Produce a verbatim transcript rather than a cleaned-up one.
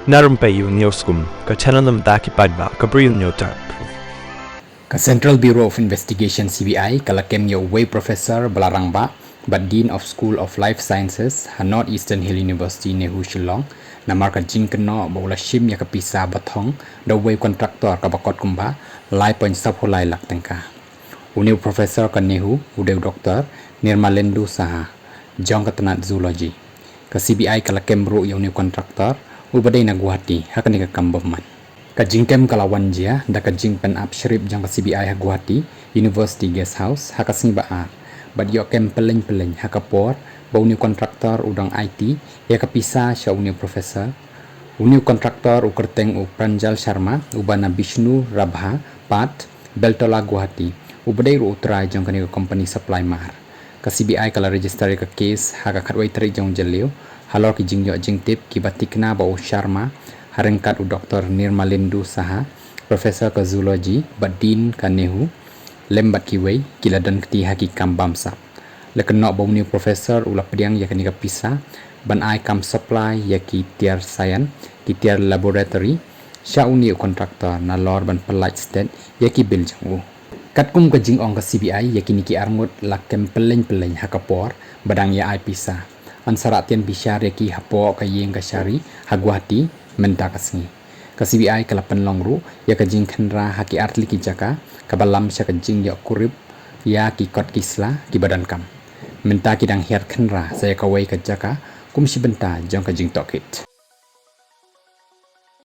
Na rympei ïa u Newsroom, ka channel na bynta ki paidbah ka Bri u Hynñiewtrep. Ka Central Bureau of Investigation, C B I, ka la kem ïa uwei u professor ba la rangbah bad Dean of School of Life Sciences ha North Eastern Hill University, NEHU, Shillong, namar ka jingkynnoh ba u la shim ïa ka pisa ba thong da uwei u contractor kaba kot kumba lai point sawphew lai lak tyngka. Une u professor ka NEHU u dei u Doktor Nirmalendu Saha, jong ka tnat Zoology. Ka C B I ka la kem ruh ïa une u contractor uba dei na Guwahati ha kane ka kam bymman. Ka jingkem ka la wan jia da ka jingpynap shrip jong ka C B I ha Guwahati University Guest House ha ka sngi ba ar, bad ïoh kem pylleng-pylleng ha ka por ba une u contractor u dang aiti ïa ka pisa sha une u professor. Une u contractor u kyrteng u Pranjal Sharma, uba na Bishnu Rabha Path, Beltola, Guwahati, uba dei ruh u trai jong kane ka company supply mar. Ka C B I ka la register ïa ka case ha ka khatwei tarik jong u Jylliew, halor ki jingïoh jingtip kiba tikna ba u Sharma, ha ryngkat u Doktor Nirmalendu Saha, professor ka Zoology bad Dean ka NEHU, lem bad kiwei, ki la don kti ha ki kam bamsap. La kynnoh ba une u professor u la pdiang ïa kane ka pisa ban ai kam supply ïa ki tiar science, ki tiar laboratory sha une u contractor nalor ban pyllait stet ïa ki bill jong u. Katkum ka jingong ka C B I, ïa kine ki arngut la kem pylleng-pylleng ha ka por ba dang ïa ai pisa. Yn sa rah tian bishar ïa ki hapoh ka ïing kashari ha Guwahati mynta ka sngi. Ka C B I ka la pynlong ruh ïa ka jingkhynra ha ki artylli ki jaka kaba lam sha ka jingïoh kurup ïa ki kot ki sla kiba donkam. Mynta ki dang hiar khynra sa ïa kawei ka jaka kum shi bynta jong ka jingtohkit.